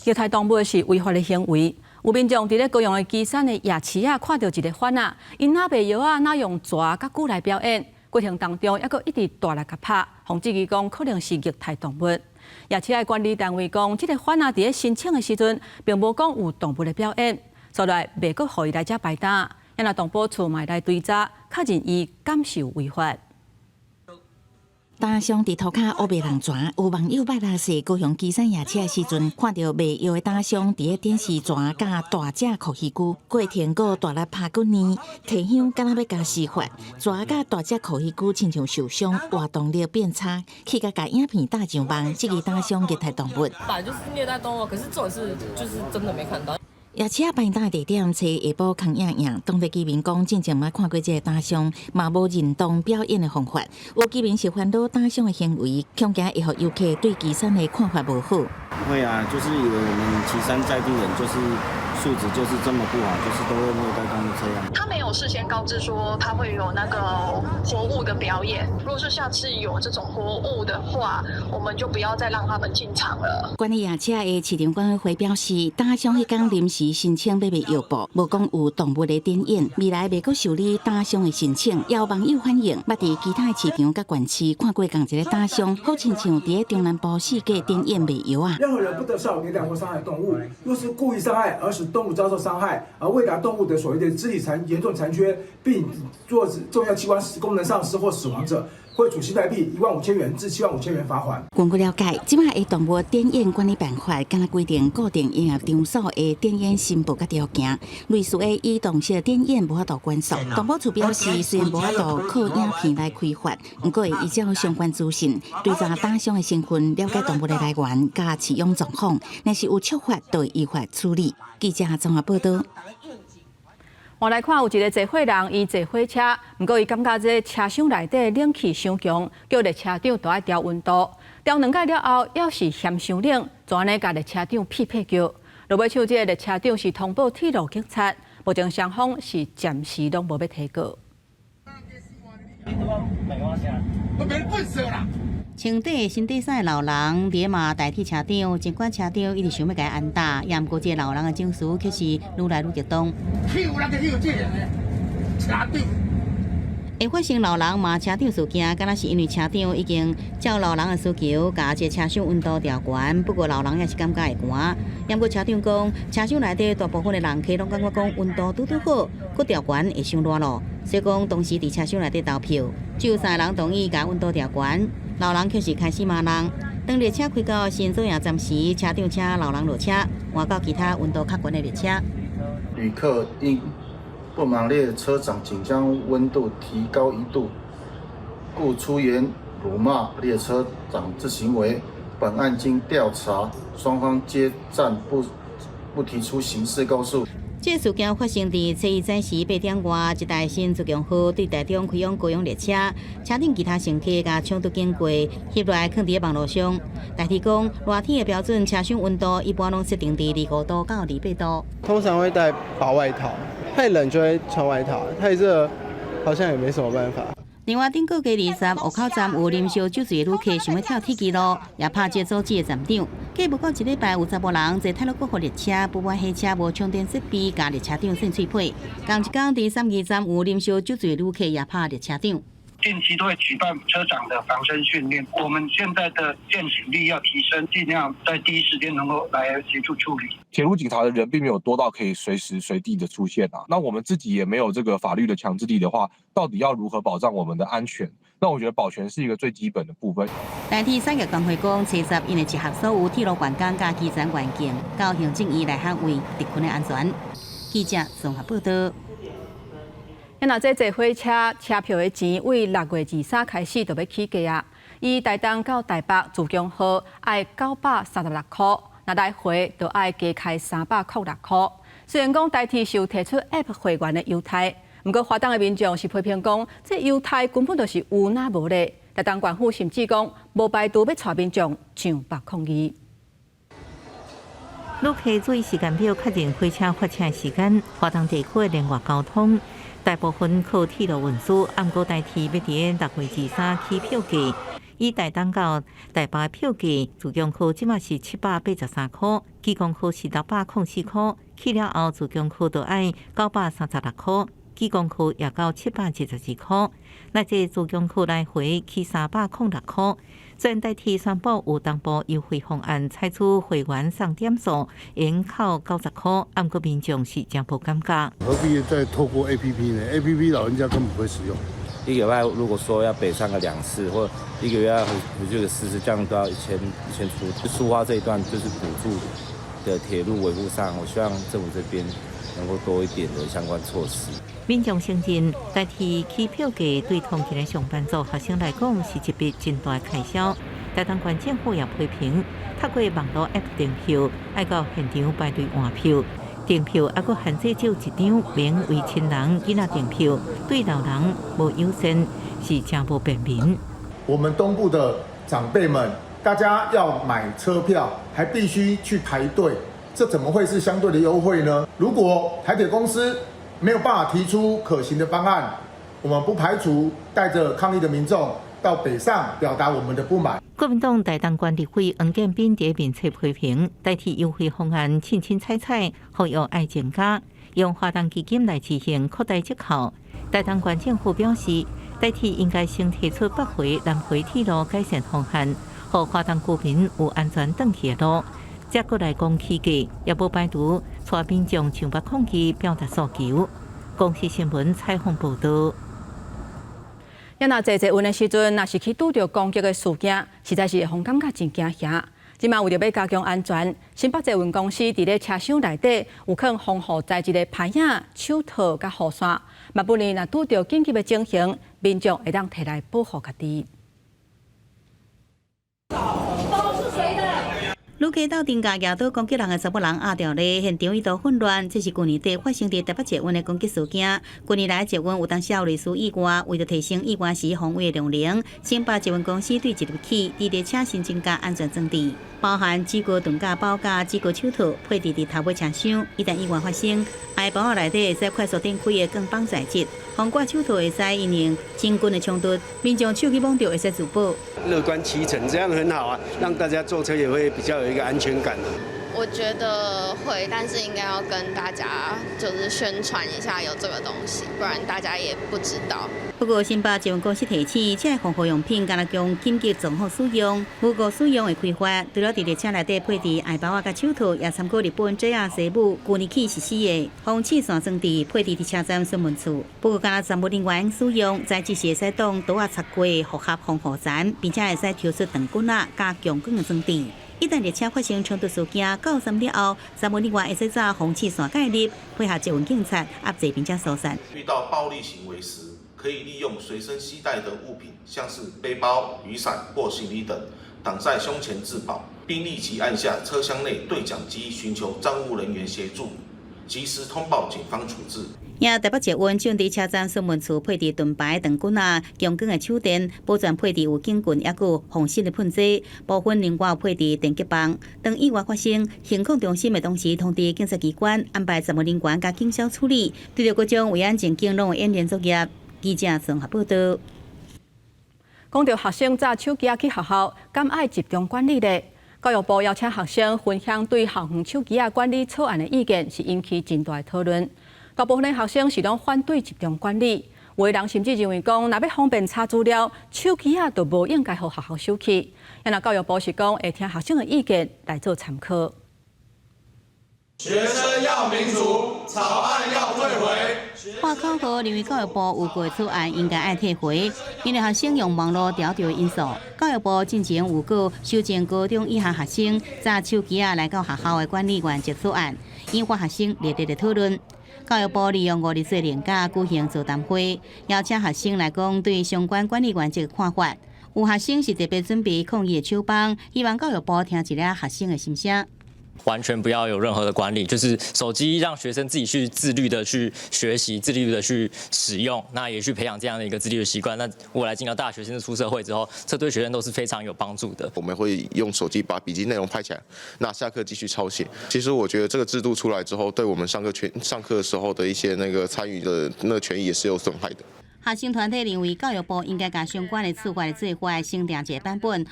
虐待動物是違法的行為。有民眾佇咧高雄的旗山的夜市仔，看著一个番仔，𪜶若賣藥仔，若用蛇佮龜來表演。過程當中，猶閣一直大力共拍，予質疑講可能是虐待動物。夜市的管理單位講，這个番仔佇咧申請的時陣，並無講有動物的表演，所以袂閣予伊來遮擺檔。若動保處嘛來追查，確認伊敢是有違法。大象佇塗跤烏白人蛇，有網友拜六踅高雄旗山夜市的時陣，看著賣藥的大象佇咧展示蛇佮大隻蛞蝓龜，過程閣大力拍滾呢，提香敢若欲共施法，蛇佮大隻蛞蝓龜親像受傷，活動力變差，去共共影片貼上網，質疑大象虐待動物。本來就是虐待動物，可是重點是就是真的沒看到。夜市仔擺檔的地點，揣下晡空影影，當地居民講，進前毋捌看過這个大象，嘛無認同表演的方法。有居民是煩惱大象的行為，恐驚會予遊客對旗山的看法無好。會啊，就是以為我們旗山在地人就是素質就是這麼不好，就是都會虐待動物這樣。他沒有事先告知說他會有那個活物的表演。如果是下次有這種活物的話，我們就不要再讓他們進場了。管理夜市的市場管委會表示，大象彼工臨時申請欲賣藥布，無講有動物的展演，未來袂閣受理大象的申請。有網友反映，捌佇其他的市場佮縣市看過仝一个大象，好親像佇咧中南部四界展演賣藥仔。任何人不得騷擾、虐待或傷害動物。若是故意傷害而使動物遭受傷害，而未達動物的所謂的肢體殘嚴重殘缺，並做重要器官功能喪失或死亡者，會處新台幣15,000元至75,000元罰款。根據了解，這擺的動物展演管理辦法，敢若規定固定營業場所的展演申報佮條件，類似的移動式展演無法度管束。動保處表示，雖然無法度靠影片來開罰，毋過會依照相關資訊，追查大象的身份，了解動物的來源佮飼養狀況，若是有觸法，就會依法處理。記者綜合報導。我來看，有一个坐火人，伊坐火車，毋過伊感覺這車廂內底冷氣傷強，叫列車長都愛調溫度。調兩擺了後，猶是嫌傷冷，就按呢共列車長屁屁叫。落尾手這个列車長是通報鐵路警察，目前雙方是暫時攏無欲提告。我穿短身短衫的老人佇咧罵代替車長，儘管車長一直想欲共伊按打，也毋過這个老人的情緒卻是愈來愈激動。車長。會發生老人罵車長事件，敢若是因為車長已經照老人的需求，共這車廂溫度調懸。不過老人也是感覺會寒。也毋過車長講，車廂內底大部分的人客攏感覺講溫度拄拄好，閣調懸會傷熱咯。所以講當時佇車廂內底投票，只有三个人同意共溫度調懸，老人卻是開始罵人。當列車開到新左營站時，車長請老人落車，換到其他溫度較懸的列車。旅客因不滿列車長僅將溫度提高1度，故出言辱罵列車長之行為。本案經調查，雙方皆暫不提出刑事告訴。這事件發生佇初一早時8點外，一台新自強號對台中開往高雄列車，車頂其他乘客共衝突經過，翕落來囥佇網路上。台鐵講，熱天的標準車廂溫度一般攏設定佇25度到28度。通常會帶薄外套，太冷就會穿外套，太熱好像也沒什麼辦法。另外，頂個月20湖口站有啉燒酒醉的旅客想欲跳鐵支路，也拍這阻止的站長。過無夠一禮拜，有查埔人坐太魯閣號列車，不滿火車無充電設備，共列車長扇喙皮。仝一工，佇三義站有啉燒酒醉的旅客也拍列車長。定期都會舉辦車長的防身訓練。我們現在的見警率要提升，盡量在第一時間能夠來協助處理。鐵路警察的人並沒有多到可以隨時隨地的出現啊。那我們自己也沒有這個法律的強制力的話，到底要如何保障我們的安全？那我覺得保全是一個最基本的部分。台鐵產業工會講，初十𪜶會集合所有鐵路員工佮基層員警，到行政院來捍衛族群的安全。記者綜合報道。若這坐火車車票的錢，對6月23開始就欲起價啊！以台東到台北自強號愛936塊，若來回就愛加開306塊。雖然講台鐵是有提出 App 會員的優待，毋過花東的民眾是批評講，這優待根本就是有若無咧。台東縣府甚至講，無排除欲帶民眾上北抗議。旅客注意時間表，確認火車發車時間。花東地區的聯外交通。大部分靠鐵路運輸，毋過台鐵欲佇6月23起票價，以台東到台北票價，自強號這馬是783塊，啟光號是604塊，起了後自強號就愛936塊，啟光號也到772塊，若坐自強號來回起306塊。雖然台鐵宣布有同步優惠方案，採取會員送點數，延扣90塊，毋過民眾是誠無感覺。何必再透過 APP 呢？APP 老人家根本不會使用。一個禮拜如果說要北上個兩次，或一個月要回去個四次，這樣都要1000出。蘇花這一段就是補助的鐵路維護上，我希望政府這邊能夠多一點的相關措施。民眾承認，代替起票價對通勤的上班族學生來講是一筆真大開銷。台東縣政府也批評，透過網路 App 訂票，愛到現場排隊換票，訂票猶閣限制只有一張，免為親人囡仔訂票，對老人無友善，是誠無便民。我們東部的長輩們，大家要買車票，還必須去排隊，這怎麼會是相對的優惠呢？如果台鐵公司沒有辦法提出可行的方案，我們不排除帶着抗議的民眾到北上表達我們的不滿。國民黨台東縣立委黃建斌佇面冊批評，台鐵優惠方案凊凊彩彩，呼籲愛增加，用華東基金來執行擴大折扣。台東縣政府表示，台鐵應該先提出北回、南回鐵路改善方案，予花東居民有安全轉去的路，才閣來講起價，也無排除帶民眾上北抗議表達訴求。公視新聞採訪報道。若坐捷運的時陣，若是去拄著攻擊的事件，實在是會予人感覺真驚嚇。這馬為著欲加強安全，新北捷運公司佇咧車廂內底有囥防護材質的牌仔、手套佮雨傘，嘛不然若拄著緊急的情形，民眾會當提來保護家己。都是誰的？旅客鬥陣共舉刀攻擊人的查某人壓牢咧，現場一度混亂。這是舊年底發生佇台北捷運的攻擊事件。近年來捷運有當時有類似意外，為著提升意外時防衛的量能，新北捷運公司對即日起佇列車新增加安全裝置，包含指高盾架包佮指高手套，配置佇頭尾車廂。一旦意外發生，愛包仔內底會使快速展開的鋼綁材質，防割手套會使因應親近的衝突，民眾手去摸著會使自保。樂觀其成，這樣很好啊，讓大家坐車也會比較有一個安全感。我覺得會，但是應該要跟大家就是宣傳一下有這個東西，不然大家也不知道。不過新北捷運公司提醒，這个防護用品干焦供緊急狀況使用，無故使用會開罰。除了佇列車內底配置愛包仔佮手套，也參考日本 JR 西武舊年起實施的防刺線裝置，配置佇車站詢問處。不過，干焦站務人員使用，材質是會使擋刀仔插過複合防護層，並且會使抽出長棍仔佮強鋼的裝置。一旦列車發生衝突事件，到站了後，站務人員會使早防刺線介入，配合捷運警察壓制並且疏散。遇到暴力行為時，可可以利用隨身攜帶的物品，像是背包、雨傘或行李等，擋在胸前自保，並立即按下車廂內對講機尋求站務人員協助，及時通報警方處置。也台北捷運轉佇車站詢問處配置盾牌、長棍仔、強光的手電，保全配置有警棍，抑閣有防身的噴劑。部分另外有配置電擊棒。當意外發生，行控中心會同時通知警察機關安排專門人員佮警消處理。對著各種維安情景，攏會演練作業。記者綜合報道。講著學生紮手機仔去學校，敢愛集中管理咧？教育部邀請學生分享對校園手機仔管理草案的意見，是引起真大的討論。大部分的學生是攏反對集中管理，有的人甚至認為講，若欲方便查資料，手機仔就無應該予學校收去。啊，教育部是講會聽學生的意見來做參考。學生要民主，草案要退回。喊口號認為教育部有過草案應該愛退回，因為學生用網路調著因素。教育部進前有過修正高中以下學生紮手機仔來到學校的管理原則草案，引發學生熱烈的討論。教育部利用五日節連假舉行座談會，邀請學生來講對相關管理原則的看法。有學生是特別準備抗議的手枋，希望教育部聽一下學生的心聲。完全不要有任何的管理，就是手機讓學生自己去自律的去學習，自律的去使用，那也去培養這樣的一個自律的習慣。那未來進到大學，甚至出社會之後，這對學生都是非常有幫助的。我們會用手機把筆記內容拍起來，那下課繼續抄寫。其實我覺得這個制度出來之後，對我們上課權、上課時候的一些那個參與的那個權益也是有損害的。學生團體認為，教育部應該共相關的處罰的做法先訂一個版本，予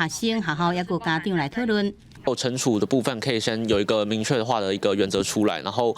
學生、學校抑閣家長來討論。懲處的部分可以先有一個明確化的一個原則出來，然後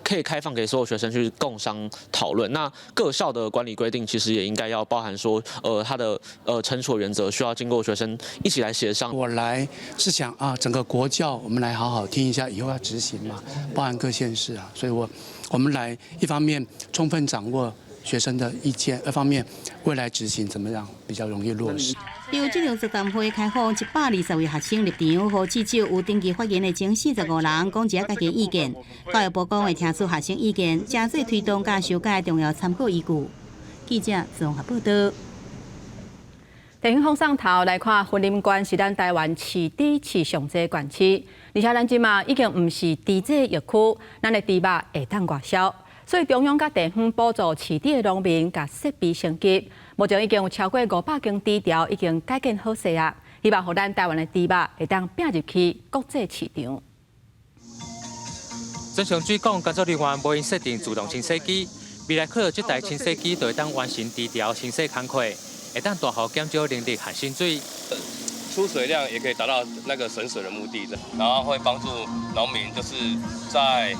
可以開放給所有學生去共商討論。那各校的管理規定其實也應該要包含說，它的懲處原則需要經過學生一起來協商。我來是想啊，整個國教我們來好好聽一下，以後要執行嘛，包含各縣市啊，所以我們來一方面充分掌握學生的意見，二方面未來執行怎麼樣比較容易落實。由這場座談會開放120位學生入場，予至少有登記發言的前45人講一下家己意見。教育部講會聽取學生意見，誠做推動佮修改重要參考依據。記者綜合報道。地方放送頭來看，雲林縣是咱台灣飼豬飼上濟縣市，而且咱這馬已經毋是豬災疫區，咱的豬肉會當外銷。所以中央佮地方補助飼豬的農民，共設備升級。目前已經有超過500間豬場已經改建好勢啊！希望予咱台灣的豬肉會當拼入去國際市場。莊上水港工作人員無閒設定自動清洗機，未來靠這台清洗機就會當完成豬場清洗工課，會當大幅減少人力和薪水。出水量也可以達到那個省水的目的，然後會幫助農民就是在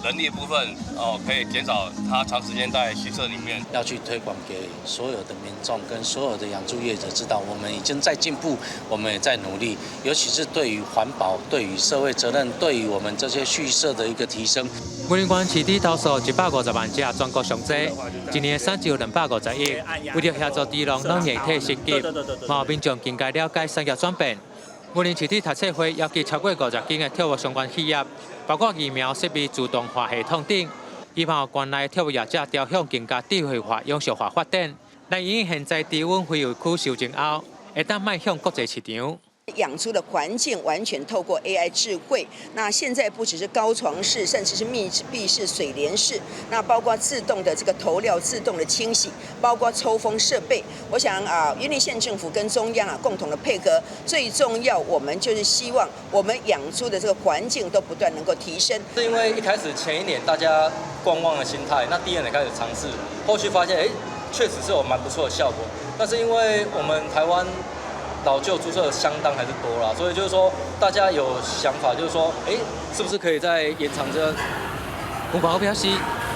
人力部分哦，可以減少他長時間在畜舍裡面。要去推廣給所有的民眾跟所有的養豬業者知道，我們已經在進步，我們也在努力，尤其是對於環保、對於社會責任、對於我們這些畜舍的一個提升。雲林縣飼豬頭數150萬隻，全國上濟，一年產值有250億。為著協助豬農軟硬體升級，嘛有民眾更加了解產業轉變。雲林飼豬讀冊會邀集超過50間的畜牧相關企業，包括疫苗設備自動化系統等，希望縣內畜牧業者朝向更加智慧化、永續化發展，來因應現在豬瘟非疫區修正後，會當邁向國際市場。養豬的環境完全透過 AI 智慧，那現在不只是高床式，甚至是密閉式、水簾式，那包括自動的這個投料、自動的清洗，包括抽風設備。我想啊，雲林縣政府跟中央啊共同的配合，最重要我們就是希望我們養豬的這個環境都不斷能夠提升。是因為一開始前一年大家觀望的心態，那第二年開始嘗試，後續發現，哎，確實是有蠻不錯的效果。但是因為我們台灣老舊豬舍相當還是多啦，所以就是說大家有想法，就是說，哎，是不是可以再延長這？吳國表示，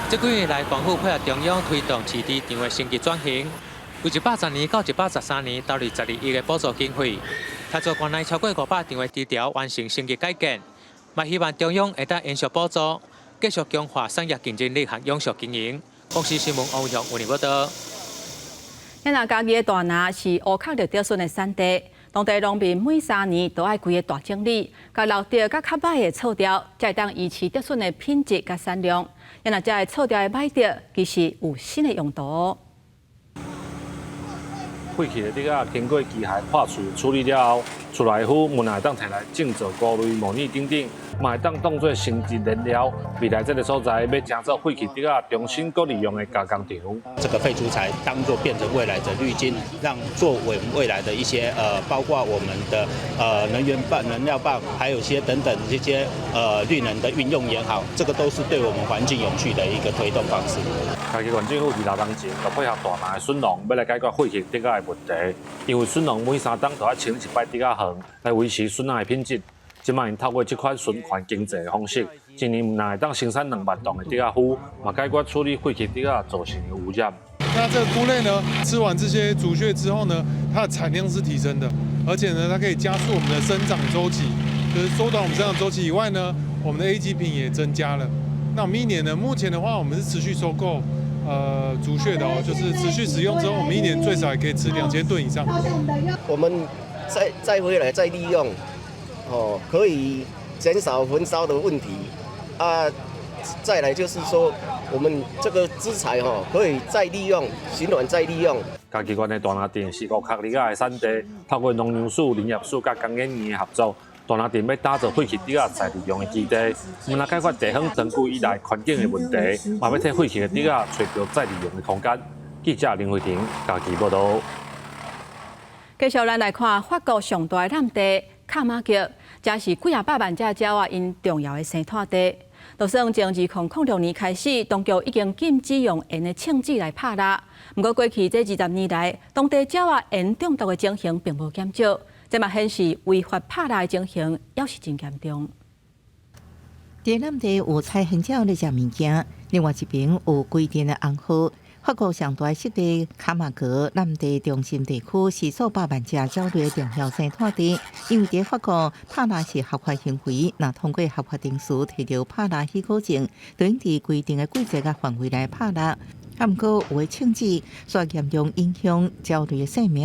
這幾年來，政府配合中央推動飼豬場的升級轉型，為110年到113年投入12億的補助經費，協助縣內超過500場的豬場完成升級改建，嘛希望中央會當延續補助，繼續強化產業競爭力和永續經營。公視新聞王偉雄報道。咱嘉義的大林是烏殼綠竹筍的產地，當當地農民每3年都愛規个大整理，共留著佮較䆀的鋤掉，才會當維持竹筍的品質佮產量。啊若這个鋤掉的䆀竹，其實有新的用途。廢棄的竹仔經過機械破碎處理了後，出來的灰毋但會當提來種做菇類、模擬等等，嘛會當當做生質燃料。未來這个所在欲成做廢棄竹仔重新閣利用的加工場。這個廢竹材當做變成未來的綠金，讓作為未來的一些包括我們的能源棒、能量棒，還有一些等等這些綠能的運用也好，這個都是對我們環境永續的一個推動方式。嘉義縣政府2年前就配合大林的筍農，欲來解決廢棄竹仔的問題。因為筍農每3冬都愛清理一擺竹仔園，來維持筍仔的品質。這擺𪜶透過這款循環經濟的方式，一年毋但會當生產2萬噸的竹仔灰，嘛解決處理廢棄竹仔造成的污染。那這個菇類呢，吃完這些竹屑之後呢，它的產量是提升的，而且呢，它可以加速我們的生長週期，就是縮短我們生長週期以外呢，我們的 A級品也增加了。那我們一年呢，目前的話，我們是持續收購竹屑的哦，就是持續使用之後，我們一年最少也可以吃2000噸以上。我們再回來再利用，哦，可以減少焚燒的問題。啊，再來就是說，我們這個資材吼可以再利用，循環再利用。嘉義縣的大林鎮是五殼梨仔的產地，透過農糧署、林業署佮工研院的合作，大林鎮欲打造廢棄竹仔再利用的基地，毋但解決地方長久以來環境的問題，嘛欲替廢棄的竹仔揣著再利用的空間。記者林慧婷嘉義報導。繼續咱來看法國上大的濫地卡馬格，這是幾仔百萬隻鳥仔𪜶重要的生態地。就算從2006年開始，當局已經禁止用鹽的槍支來拍獵。毋過過去這20年來，當地鳥仔鹽中毒的情形並無減少，這嘛顯示違法拍獵的情形猶是真嚴重。佇濫地有採香鳥咧食物件，另外一邊有規陣的紅鶴。法國上大濕地卡馬格濫地中心地區是數百萬隻鳥類重要生態地，因為佇法國拍獵是合法行為，若通過合法程序提著拍獵許可證，就用佇規定的季節佮範圍內拍獵。啊，毋過有的槍支煞嚴重影響鳥類的性命。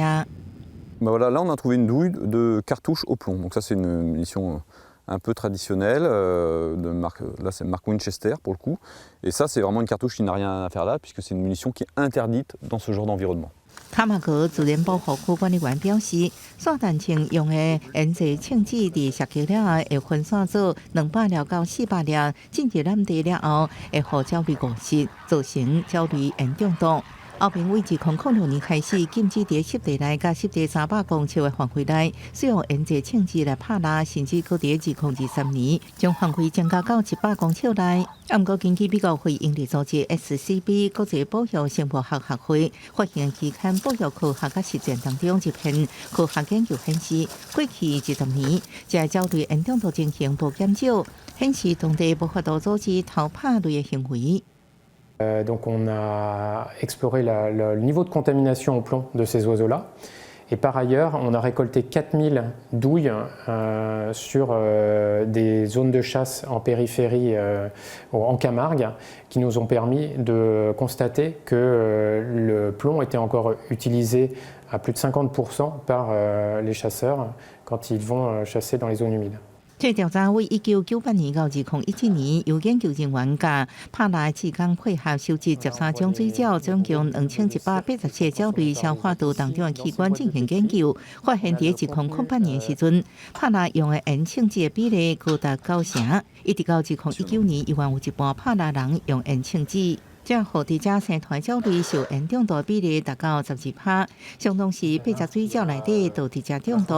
Ben voilà, là on a trouvé une douille de cartouche au plomb. Donc ça c'est une munition un peu traditionnelle, de marque, là c'est marque Winchester pour le coup. Et ça c'est vraiment une cartouche qui n'a rien à faire là, puisque c'est une munition qui est interdite dans ce genre d'environnement. 卡馬格自然保護區管理員表示，散彈槍用的鉛製槍支佇射擊了後會分散做200粒到400粒，進入濫地了後會予鳥類誤食，造成鳥類鹽中毒。歐盟為2006年開始禁止佇濕地內佮濕地300公尺的範圍內使用鉛製槍支來拍獵，甚至閣佇2023年將範圍增加到100公尺內。啊，毋過根據美國非營利組織 SCB 國際保育生物學學會發行期刊《保育科學佮實踐》當中一篇科學研究顯示，過去20年，這鳥類鹽中毒情形無減少，顯示當地無法度阻止偷拍獵的行為。 Donc on a exploré le niveau de contamination au plomb de ces oiseaux-là. Et par ailleurs, on a récolté 4000 douilles sur des zones de chasse en périphérie, en Camargue, qui nous ont permis de constater que le plomb était encore utilisé à plus de 50% par les chasseurs quand ils vont chasser dans les zones humides. 這調查為1998年到2017年，由研究人員佮拍獵志工配合收集13種水鳥，總共2187個鳥類消化道當中的器官進行研究，發現佇2008年時陣，拍獵用的鉛槍支的比例高達9成，一直到2019年，猶原有一半拍獵人用鉛槍支。這予佇遮生態鳥類受鹽中毒比例達到12趴，相當是八隻水鳥內底就佇遮中毒。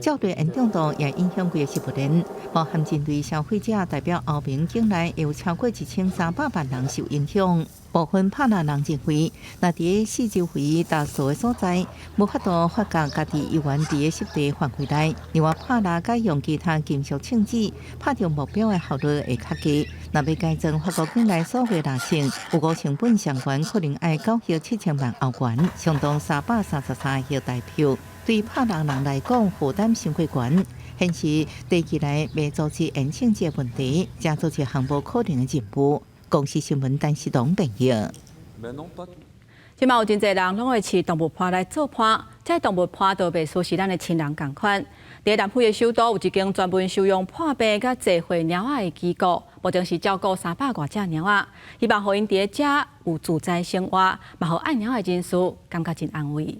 鳥類鹽中毒也影響規个食物鏈，包含人類消費者代表歐盟境內有超過1300萬人受影響。部分拍獵人認為，若佇四周圍踏蹣的所在，無法度發覺家己猶原佇個濕地範圍內。另外，拍獵改用其他金屬槍支，拍著目標的效率會較低。若欲改裝法國境內所有獵槍，預估成本上懸可能愛9億7千萬歐元，相當333億台票。對拍獵人來講，負擔傷過懸。顯示短期內欲阻止鉛槍支的問題，這做一項無可能的任務。公視新聞陳世東編譯。這馬有真濟人攏會飼動物伴來做伴，這動物伴都袂輸是咱的親人仝款。佇南非的首都有一間專門收容破病佮濟歲貓仔的機構，目前是照顧300外隻貓仔，希望予𪜶佇遮有自在生活，嘛予愛貓的人士感覺真安慰。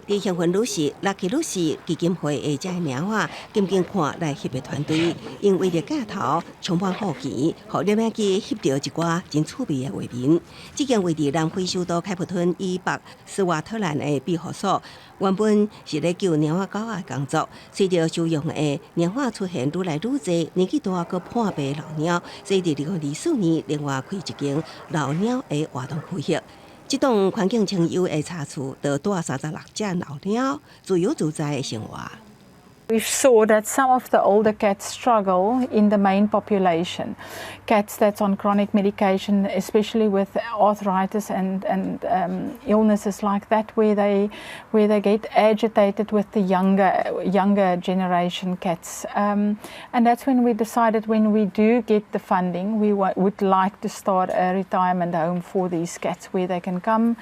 佇幸運女士、Lucky 女士基金會的這个貓仔，緊緊看來翕的團隊，𪜶對著鏡頭充滿好奇，予攝影機翕著一寡真趣味的畫面。這間位佇南非首都開普敦以北斯瓦特蘭的庇護所，原本是咧救貓仔狗仔的工作，隨著收容的貓仔出現愈來愈濟，年紀大閣破病老貓，所以佇2024年另外開一間老貓的活動區域。這棟環境清幽的茶厝，就蹛36隻老貓，自由自在的生活。 We saw that some of the older cats struggle in the main population. Cats that's on chronic medication, especially with arthritis and illnesses like that, where they get agitated with the younger generation cats. And that's when we decided when we do get the funding, we would like to start a retirement home for these cats where they can come.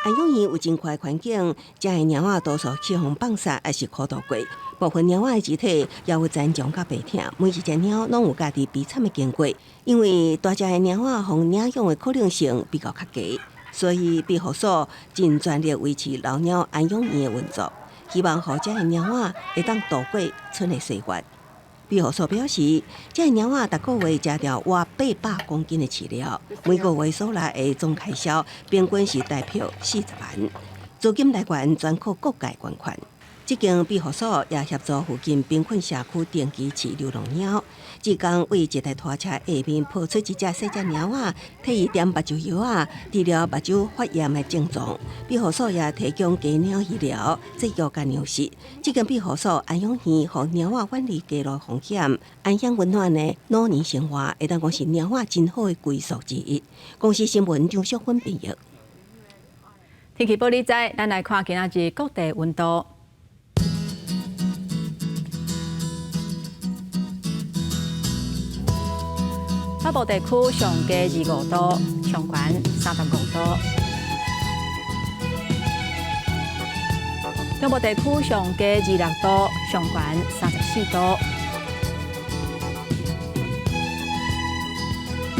安養院有真寬環境，遮的貓仔多數去予放殺，抑是苦度過。部分貓仔的肢體也有殘障佮病痛，每一隻貓攏有家己悲慘的經過。因為大隻的貓仔予領養的可能性比較較低，所以庇護所盡全力維持老貓安養院的運作，希望予遮的貓仔會當度過賰的歲月。庇護所表示，這个貓仔逐個月食著倚800公斤的飼料，每個月所來的總開銷平均是台票40萬。資金來源全靠各界捐款。這間庇護所也協助附近貧困社區定期飼流浪貓。志工為一台拖車下面抱出一隻細隻貓仔，替伊點目睭藥仔，治療目睭發炎的症狀。庇護所也提供家貓醫療、製藥佮糧食。這間庇護所安養院，予貓仔遠離街路風險，安享溫暖的老年生活，會當講是貓仔真好的歸宿之一。公視新聞張淑芬編譯。天氣報你知，咱來看今仔日各地溫度。北部地區上低25度，上懸35度。中部地區上低26度，上懸34度。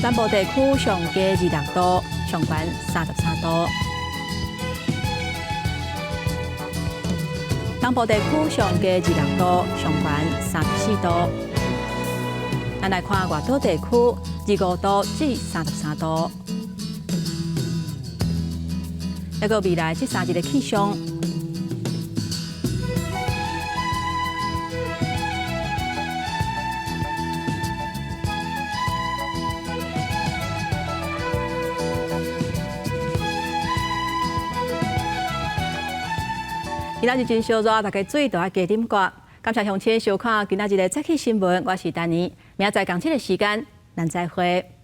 南部地區上低26度，上懸33度。東部地區上低26度，上懸34度。咱來看外島地區，25度至33度。抑閣未來這3日的氣象。今仔日真燒熱，大家水都愛加啉寡。感謝鄉親收看今仔日的早起新聞，我是丹妮，明仔載仝這个時間，咱再會。